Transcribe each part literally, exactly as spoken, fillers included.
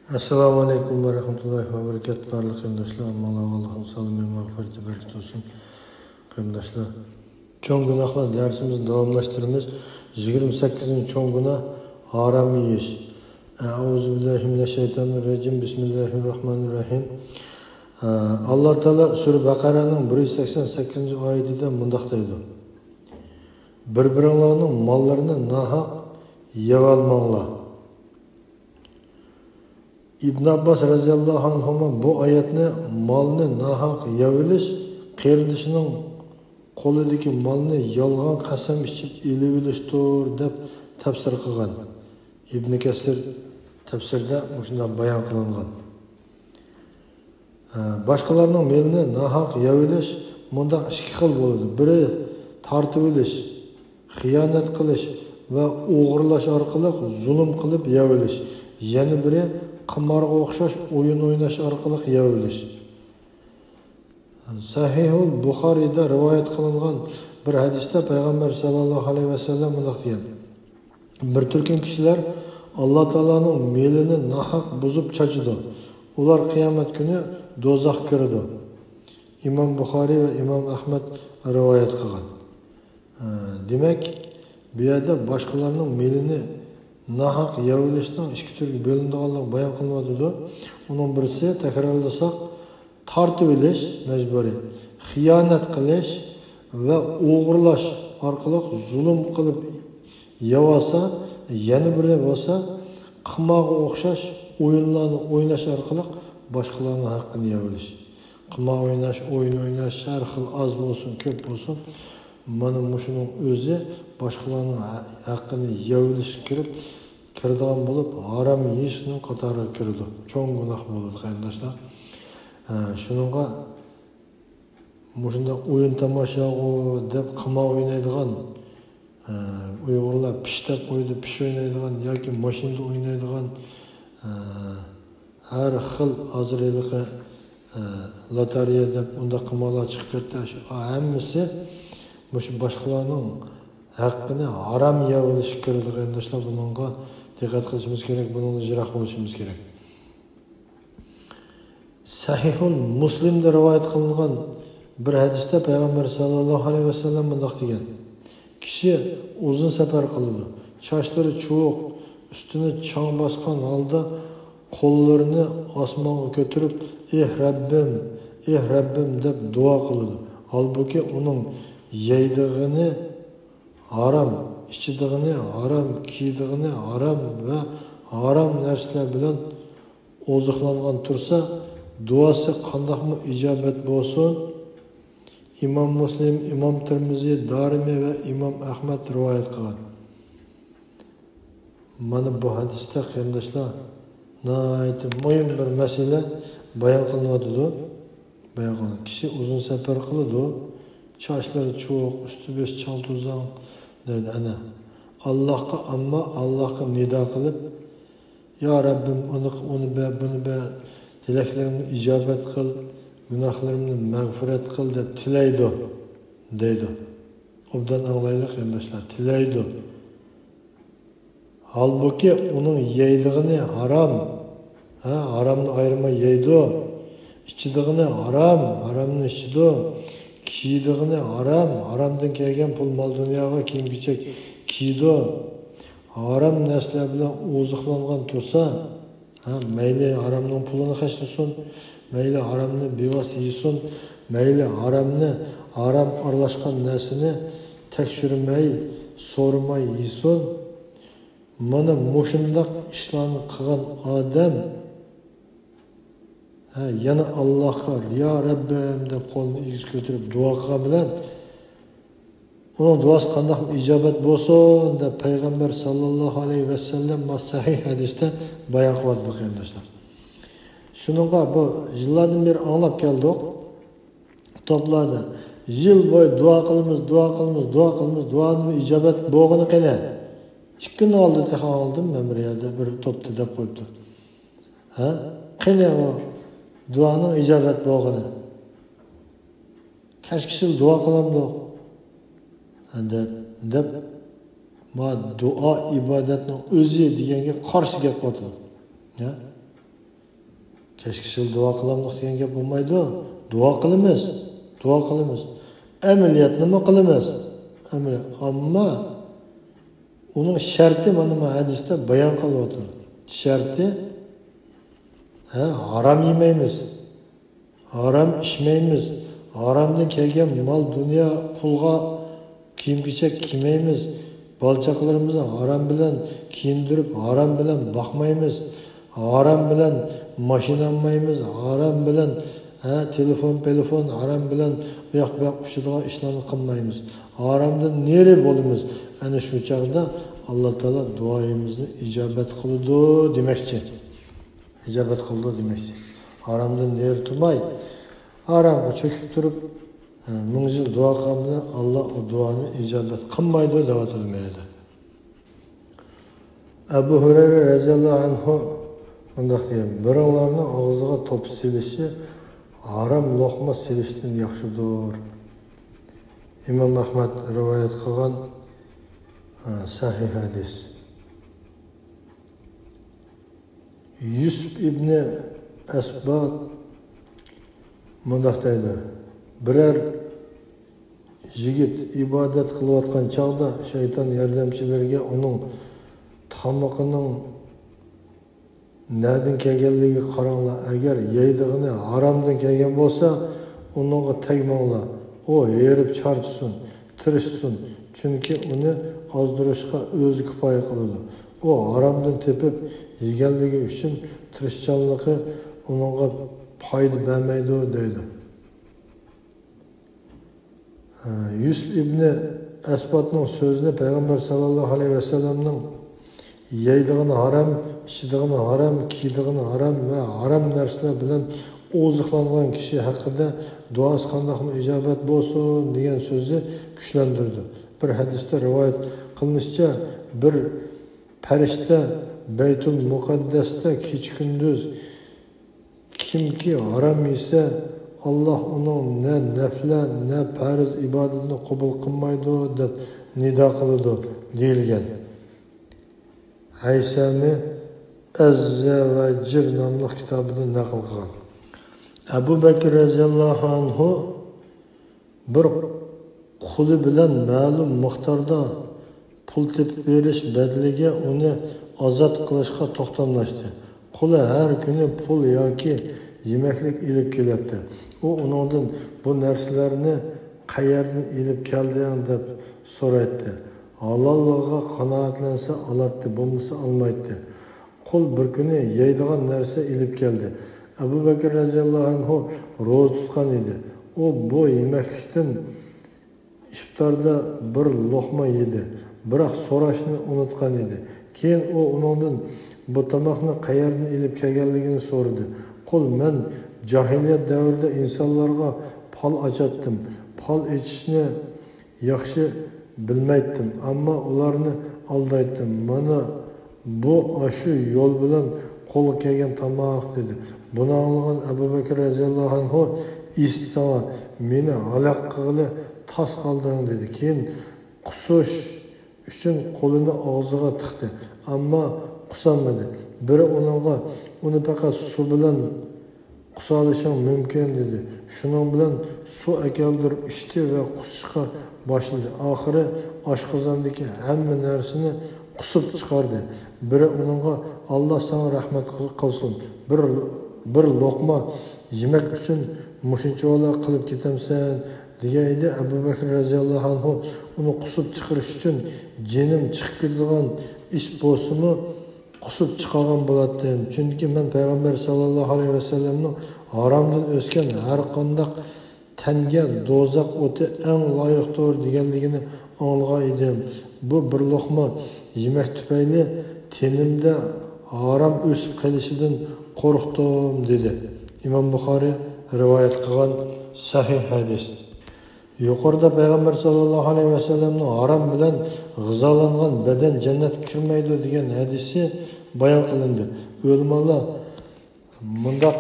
ئەسسالامۇ ئەلەيكۇم ۋە رەھمەتۇللاھى ۋە بەرىكاتۇھ. بارلىق قېرىنداشلار، ئاللاھنىڭ سالامى، مەغپىرىتى، بەرىكىتى بولسۇن. قېرىنداشلار، چوڭ گۇناھلار دەرسىمىزنى داۋاملاشتۇرىمىز. يىگىرمە سەككىزىنچى چوڭ گۇناھ، ھارام يېيىش. ئەئۇزۇ بىللاھى مىنەششەيتانىر راجىم. بىسمىللاھىر راھمانىر راھىم. ئە، ئاللا تائالا سۈرە بەقەرەنىڭ بىر يۈز سەكسەن سەككىزىنچى ئايىتىدە مۇنداق دەيدۇ: بىر-بىرىڭلارنىڭ ماللىرىنى ناھەق يەۋالماڭلار. ئىبن ئابباس رەزىياللاھۇ ئەنھۇما بۇ ئايەتنى مالنى ناھەق يەۋېلىش، قېرىندىشىنىڭ قولىدىكى مالنى يالغان قەسەم ئىچىپ ئېلىۋېلىشتۇر، دەپ تەپسىر قىلغان. ئىبن كەسىر تەپسىرىدە مۇشۇنداق بايان قىلىنغان. ھە، باشقىلارنىڭ مېلىنى ناھەق يەۋېلىش مۇنداق ئىككى خىل بولىدۇ. بىرى تارتىۋېلىش، خىيانەت قىلىش ۋە ئوغرىلاش ئارقىلىق زۇلۇم قىلىپ يەۋېلىش. يەنە بىرى قىمارغا ئوخشاش ئويۇن ئويناش ئارقىلىق يەۋېلىش. سەھىھۇل بۇخارىيدا رىۋايەت قىلىنغان بىر ھەدىستە پەيغەمبەر ساللاللاھۇ ئەلەيھى ۋەسەللەم مۇنداق دېگەن: بىر تۈركۈم كىشىلەر ئاللا تائالانىڭ مېلىنى ناھەق بۇزۇپ چاچىدۇ. ئۇلار قىيامەت كۈنى دوزاخقا كىرىدۇ. ئىمام بۇخارىي ۋە ئىمام ئەھمەد رىۋايەت قىلغان. ھە، دېمەك، بۇ يەردە باشقىلارنىڭ مېلىنى ناھەق يەۋېلىشنىڭ ئىككى تۈرگە بۆلۈنىدىغانلىقى بايان قىلىنىۋاتىدۇ. ئۇنىڭ بىرسى، تەكرارلىساق، تارتىۋېلىش مەجبۇرىي، خىيانەت قىلىش ۋە ئوغرىلاش ئارقىلىق زۇلۇم قىلىپ يەۋالسا، يەنە بىرى بولسا قىمارغا ئوخشاش ئويۇنلارنى ئويناش ئارقىلىق باشقىلارنىڭ ھەققىنى يەۋېلىش. قىمار ئويناش، ئويۇن ئويناش، ھەر خىل، ئاز بولسۇن، كۆپ بولسۇن، مانا مۇشۇنىڭ ئۆزى باشقىلارنىڭ ھە-، ھەققىنى يەۋېلىشكە كىرىپ، كىرىدىغان بولۇپ، ھارام يېيىشنىڭ قاتارىغا كىرىدۇ. چوڭ گۇناھ بولىدۇ، قېرىنداشلار. ھە، شۇنىڭغا مۇشۇنداق ئويۇن تاماشاغۇ دەپ قىمار ئوينايدىغان، ئە، ئۇيغۇرلار پىش دەپ قويىدۇ، پىش ئوينايدىغان ياكى ماشىنىدا ئوينايدىغان، ئە، ھەر خىل ھازىر ھېلىقى، ئە، لاتارىيە دەپ ئۇنداق قىمارلار چىقىپ كەتتى. شۇ ھەممىسى مۇشۇ باشقىلارنىڭ ھەققىنى ھارام يەۋېلىشكە كىرىدۇ، قېرىنداشلار. بۇنىڭغا دىققەت قىلىشىمىز كېرەك، بۇنىڭدىن يىراق بولۇشىمىز كېرەك. سەھىھۇل مۇسلىمدە رىۋايەت قىلىنغان بىر ھەدىستە پەيغەمبەر ساللاللاھۇ ئەلەيھى ۋەسەللەم مۇنداق دېگەن: كىشى ئۇزۇن سەپەر قىلىدۇ، چاچلىرى چۇۋۇق، ئۈستىنى چاڭ باسقان ھالدا قوللىرىنى ئاسمانغا كۆتۈرۈپ، ئېھ رەببىم، ئېھ رەببىم دەپ دۇئا قىلىدۇ. ھالبۇكى، ئۇنىڭ يەيدىغىنى ھارام، ئىچىدىغىنى ھارام، كىيىدىغىنى ھارام ۋە ھارام نەرسىلەر بىلەن ئوزۇقلانغان تۇرسا، دۇئاسى قانداقمۇ ئىجابەت بولسۇن؟ ئىمام مۇسلىم، ئىمام تىرمىزى، دارىمى ۋە ئىمام ئەھمەد رىۋايەت قىلغان. مانا بۇ ھەدىستە، قېرىنداشلار، ناھايىتى مۇھىم بىر مەسىلە بايان قىلىنىۋاتىدۇ. بايان قىلىنغان كىشى ئۇزۇن سەپەر قىلىدۇ، چاچلىرى چۇۋۇق، ئۈستى بېشى چاڭ توزاڭ دەيدۇ. ئەنە، ئاللاھقا، ئەمما ئاللاھقا نىدا قىلىپ، يا رەببىم، ئۇنى، ئۇنى بەر، بۇنى بەر، تىلەكلىرىمنى ئىجابەت قىل، گۇناھلىرىمنى مەغپىرەت قىل دەپ تىلەيدۇ، دەيدۇ. ئوبدان ئاڭلايلى، قېرىنداشلار، تىلەيدۇ. ھالبۇكى، ئۇنىڭ يەيدىغىنى ھارام. ھە، ھارامنى ئايرىماي يەيدۇ. ئىچىدىغىنى ھارام، ھارامنى ئىچىدۇ. كىيىدىغىنى ھارام، ھارامدىن كەلگەن پۇل، مال-دۇنياغا كىيىم-كېچەك كىيىدۇ. ھارام نەرسىلەر بىلەن ئوزۇقلانغان تۇرسا، ھە، مەيلى ھارامنىڭ پۇلىنى خەجلىسۇن، مەيلى ھارامنى بىۋاسىتە يېسۇن، مەيلى ھارامنى، ھارام ئارىلاشقان نەرسىنى تەكشۈرمەي، سورىماي يېسۇن. مانا مۇشۇنداق ئىشلارنى قىلغان ئادەم، ھە، يەنە ئاللاھقا، يا رەببىم دەپ قولىنى ئېگىز كۆتۈرۈپ دۇئا قىلغان بىلەن، ئۇنىڭ دۇئاسى قانداقمۇ ئىجابەت بولسۇن دەپ پەيغەمبەر ساللاللاھۇ ئەلەيھى ۋەسەللەم ما سەھىھ ھەدىستە بايان قىلىۋاتىدۇ، قېرىنداشلار. شۇنىڭغا بۇ يىللاردىن بېرى ئاڭلاپ كەلدۇق. توپلاردا يىل بويى دۇئا قىلىمىز، دۇئا قىلىمىز، دۇئا قىلىمىز، دۇئانىڭ ئىجابەت بولغىنى قېنى؟ ئىككى كۈننىڭ ئالدىدا تېخى ئاڭلىدىم مەن، بىر يەردە بىر توپتا دەپ قويۇپتۇ. ھە؟ قېنى ئۇ دۇئانىڭ ئىجابەت بولغىنى؟ كەچكىچىلا دۇئا قىلامدۇق؟ ھە، دەپ، دەپ، ما دۇئا ئىبادەتنىڭ ئۆزى دېگەنگە قارشى گەپ قىلىۋاتىدۇ. ھە؟ كەچكە چىللا دۇئا قىلامدۇق دېگەن گەپ بولمايدۇ. دۇئا قىلىمىز، دۇئا قىلىمىز. ئەمەلىيەتنىمۇ قىلىمىز. ئەمەلىيەت. ئەمما ئۇنىڭ شەرتى مانا بۇ ھەدىستە بايان قىلىۋاتىدۇ. شەرتى، ھە، ھارام يېمەيمىز، ھارام ئىچمەيمىز، ھارامدىن كەلگەن مال دۇنيا پۇلغا كىيىم-كېچەك كىيمەيمىز، بالا-چاقىلىرىمىزنى ھارام بىلەن كىيىندۈرۈپ، ھارام بىلەن باقمايمىز، ھارام بىلەن ماشىنا ئالمايمىز، ھارام بىلەن، ھە، تېلېفون، پېلېفون، ھارام بىلەن ئۇياق-بۇياق ئۇچىدىغان ئىشلارنى قىلمايمىز. ھارامدىن نېرى بولىمىز. ئەنە شۇ چاغدا ئاللا تائالا دۇئايىمىزنى ئىجابەت قىلىدۇ دېمەكچى. ئىجابەت قىلىدۇ دېمەكچى. ھارامدىن نېرى تۇرماي، ھارامغا چۆكۈپ تۇرۇپ، ھە، مىڭ يىل دۇئا قىلغان بىلەن ئاللا ئۇ دۇئانى ئىجابەت قىلمايدۇ دەۋاتىدۇ مەيلى. ئەبۇ ھۇرەيرە رەزىياللاھۇ ئەنھۇ مۇنداق دېگەن: بىرىڭلارنىڭ ئاغزىغا توپا سېلىشى ھارام لوقما سېلىشتىن ياخشىدۇر. ئىمام ئەھمەد رىۋايەت قىلغان، ھە، سەھىھ ھەدىس. يۈسۈپ ئىبنى ئەسبات مۇنداق دەيدۇ: بىرەر يىگىت ئىبادەت قىلىۋاتقان چاغدا شەيتان ياردەمچىلىرىگە ئۇنىڭ تامىقىنىڭ نەدىن كەلگەنلىكىگە قاراڭلار، ئەگەر يەيدىغىنى ھارامدىن كەلگەن بولسا، ئۇنىڭغا تەگمەڭلار، ئۇ ھېرىپ چارچىسۇن، تىرىشسۇن، چۈنكى ئۇنى ئازدۇرۇشقا ئۆزى كۇپايە قىلىدۇ. ئۇ ھارامدىن تېپىپ يېگەنلىكى ئۈچۈن تىرىشچانلىقى ئۇنىڭغا پايدا بەرمەيدۇ، دەيدۇ. يۈسۈپ ئىبنى ئەسباتنىڭ سۆزىنى پەيغەمبەر ساللاللاھۇ ئەلەيھى ۋەسەللەمنىڭ يەيدىغىنى ھارام، ئىچىدىغىنى ھارام، كىيىدىغىنى ھارام ۋە ھارام نەرسىلەر بىلەن ئوزۇقلانغان كىشى ھەققىدە دۇئاسى قانداقمۇ ئىجابەت بولسۇن دېگەن سۆزى كۈچلەندۈردى. بىر ھەدىستە رىۋايەت قىلىنىشىچە، بىر پەرىشتە بەيتۇل مۇقەددەستە كېچە-كۈندۈز كىمكى ھارام يېسە، ئاللا ئۇنىڭ نە نەپلە، نە پەرز ئىبادىتىنى قوبۇل قىلمايدۇ، دەپ نىدا قىلىدۇ، دېيىلگەن. ھەيسەمى ئەززە ۋە جىر ناملىق كىتابىدا نەقىل قىلغان. ئەبۇ بەكرى رەزىياللاھۇ ئەنھۇ بىر قۇلى بىلەن مەلۇم مىقداردا پۇل تېپىپ بېرىش بەدىلىگە ئۇنى ئازاد قىلىشقا توختاملاشتى. قۇلى ھەر كۈنى پۇل ياكى يېمەكلىك ئېلىپ كېلەتتى. ئۇ ئۇنىڭدىن بۇ نەرسىلەرنى قەيەردىن ئېلىپ كەلدىڭ دەپ سورايتتى. ھالاللىقىغا قانائەتلەنسە ئالاتتى، بولمىسا ئالمايتتى. قۇل بىر كۈنى يەيدىغان نەرسە ئېلىپ كەلدى. ئەبۇ بەكرى رەزىياللاھۇ ئەنھۇ روزا تۇتقان ئىدى. ئۇ بۇ يېمەكلىكتىن ئىپتاردا بىر لوقما يېدى، بىراق سوراشنى ئۇنتۇغان ئىدى. كېيىن ئۇ ئۇنىڭدىن بۇ تاماقنى قەيەردىن ئېلىپ كەلگەنلىكىنى سورىدى. قۇل: مەن جاھىلىيەت دەۋرىدە ئىنسانلارغا پال ئاچاتتىم. پال ئېچىشنى ياخشى بىلمەيتتىم، ئەمما ئۇلارنى ئالدايتتىم. مانا بۇ ئاشۇ يول بىلەن قولغا كەلگەن تاماق، دېدى. بۇنى ئاڭلىغان ئەبۇ بەكرى رەزىياللاھۇ ئەنھۇ: ئېسىت ساڭا، مېنى ھالاك قىلغىلى تاس قالدىڭ، دېدى. كېيىن قۇسۇش ئۈچۈن قولىنى ئاغزىغا تىقتى، ئەمما قۇسالمىدى. بىرى ئۇنىڭغا: ئۇنى پەقەت سۇ بىلەن قۇسالىشىڭ مۇمكىن، دېدى. شۇنىڭ بىلەن سۇ ئەكەلدۈرۈپ ئىچتى ۋە قۇسۇشقا باشلىدى. ئاخىرى ئاشقازاندىكى ھەممە نەرسىنى قۇسۇپ چىقاردى. بىرى ئۇنىڭغا: ئاللا ساڭا رەھمەت قىل-، قىلسۇن، بىر، بىر لوقما يېمەك ئۈچۈن مۇشۇنچىۋالا قىلىپ كېتەمسەن؟ دېگەن ئىدى. ئەبۇ بەكرى رەزىياللاھۇ ئەنھۇ ئۇنى قۇسۇپ چىقىرىش ئۈچۈن جېنىم چىقىپ كېتىدىغان ئىش بولسىمۇ، قۇسۇپ چىقارغان بولاتتىم. چۈنكى مەن پەيغەمبەر ساللاللاھۇ ئەلەيھى ۋەسەللەمنىڭ ھارامدىن ئۆسكەن ھەر قانداق تەنگە دوزاخ ئوتى ئەڭ لايىقتۇر دېگەنلىكىنى ئاڭلىغان ئىدىم. بۇ بىر لوقما يېمەك تۈپەيلى تېنىمدە ھارام ئۆسۈپ قېلىشىدىن قورقتۇم، دېدى. ئىمام بۇخارىي رىۋايەت قىلغان سەھىھ ھەدىس. يۇقىرىدا پەيغەمبەر ساللاللاھۇ ئەلەيھى ۋەسەللەمنىڭ ھارام بىلەن غىزالانغان بەدەن جەننەتكە كىرمەيدۇ دېگەن ھەدىسى بايان قىلىندى. ئۆلىمالار مۇنداق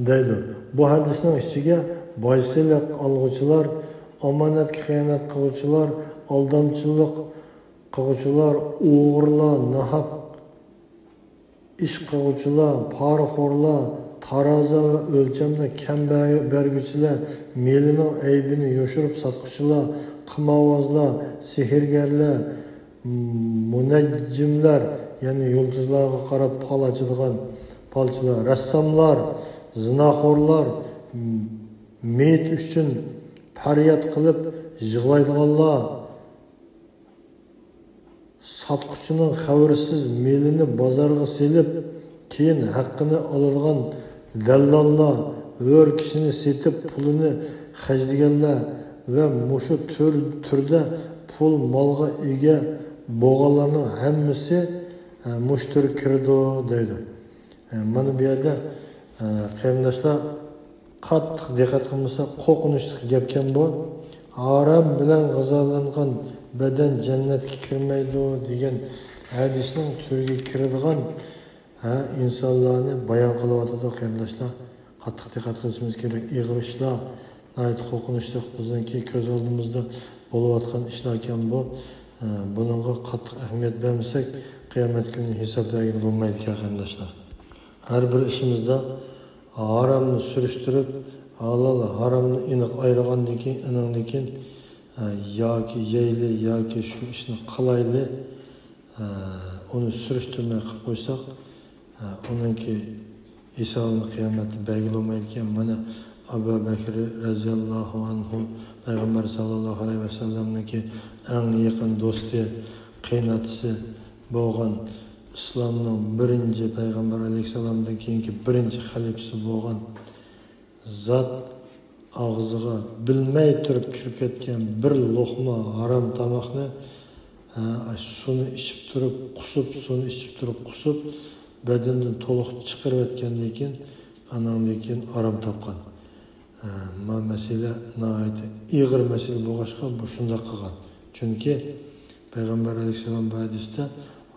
دەيدۇ: بۇ ھەدىسنىڭ ئىچىگە باج سېلىق ئالغۇچىلار، ئامانەتكە خىيانەت قىلغۇچىلار، ئالدامچىلىق قىلغۇچىلار، ئوغرىلار، ناھەق ئىش قىلغۇچىلار، پارىخورلار، تارازا ۋە ئۆلچەمدە كەم بەر-، بەرگۈچىلەر، مېلىنىڭ ئەيىبىنى يوشۇرۇپ ساتقۇچىلار، قىمارۋازلار، سېھىرگەرلەر، مۇنەججىملەر، يەنى يۇلتۇزلارغا قاراپ پال ئاچىدىغان پالچىلار، رەسساملار، زىناخورلار، مېيىت ئۈچۈن پەرياد قىلىپ يىغلايدىغانلار، ساتقۇچىنىڭ خەۋىرىسىز مېلىنى بازارغا سېلىپ، كېيىن ھەققىنى ئالىدىغان دەللاللار، ھۆر كىشىنى سېتىپ پۇلىنى خەجلىگەنلەر ۋە مۇشۇ تۈر، تۈردە پۇل مالغا ئىگە بولغانلارنىڭ ھەممىسى، ئە، مۇشۇ تۈرگە كىرىدۇ دەيدۇ. ئە، مانا بۇ يەردە، ئە، قېرىنداشلار، قاتتىق دىققەت قىلمىساق، قورقۇنچلۇق گەپكەن بۇ. ھارام بىلەن غىزالانغان بەدەن جەننەتكە كىرمەيدۇ دېگەن ھەدىسنىڭ تۈرىگە كىرىدىغان، ھە، ئىنسانلارنى بايان قىلىۋاتىدۇ، قېرىنداشلار. قاتتىق دىققەت قىلىشىمىز كېرەك. ئېغىر ئىشلار، ناھايىتى قورقۇنچلۇق، بىزنىڭكى كۆز ئالدىمىزدا بولۇۋاتقان ئىشلاركەن بۇ. ئە، بۇنىڭغا قاتتىق ئەھمىيەت بەرمىسەك، قىيامەت كۈنى ھېساب بەرگىلى بولمايدىكەن، قېرىنداشلار. ھەر بىر ئىشىمىزدا ھارامنى سۈرۈشتۈرۈپ، ھالال ھارامنى ئېنىق ئايرىغاندىن كېيىن، ئېنىڭدىن كېيىن، ئە، ياكى يەيلى، ياكى شۇ ئىشنى قىلايلى، ئە، ئۇنى سۈرۈشتۈرمەي قىلىپ قويساق، ئە، ئۇنىڭكى ھېسابىنى قىيامەتتە بەرگىلى بولمايدىكەن. مانا، ئەبۇ بەكرى رەزىياللاھۇ ئەنھۇ پەيغەمبەر ساللاللاھۇ ئەلەيھى ۋەسەللەمنىڭكى ئەڭ يېقىن دوستى، قېيىنئاتىسى بولغان، ئىسلامنىڭ بىرىنچى، پەيغەمبەر ئەلەيھىسسالامدىن كېيىنكى بىرىنچى خەلىپىسى بولغان زات ئاغزىغا بىلمەي تۇرۇپ كىرىپ كەتكەن بىر لوقما ھارام تاماقنى، ھە، سۇنى ئىچىپ تۇرۇپ قۇسۇپ، سۇنى ئىچىپ تۇرۇپ قۇسۇپ، بەدىنىدىن تولۇق چىقىرىۋەتكەندىن كېيىن، ئاناندىن كېيىن ئارام تاپقان. ھە، ما مەسىلە ناھايىتى ئېغىر مەسىلە بولغاچقا، بۇ شۇنداق قىلغان. چۈنكى پەيغەمبەر ئەلەيھىسسالام بۇ ھەدىستە،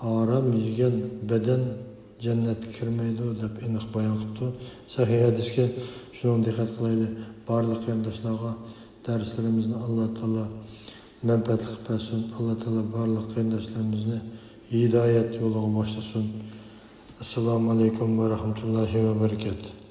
«ھارام يېگەن بەدەن جەننەتكە كىرمەيدۇ» دەپ ئېنىق بايان قىپتۇ. سەھىھ ھەدىسكە شۇنىڭغا دىققەت قىلايلى. بارلىق قېرىنداشلارغا دەرسلىرىمىزنى ئاللا تائالا مەنپەئەتلىك قىلىپ بەرسۇن. ئاللا تائالا بارلىق قېرىنداشلىرىمىزنى ھىدايەت يولىغا باشلىسۇن. ئەسسالامۇ ئەلەيكۇم ۋە رەھمەتۇللاھى ۋە بەرىكاتۇھ.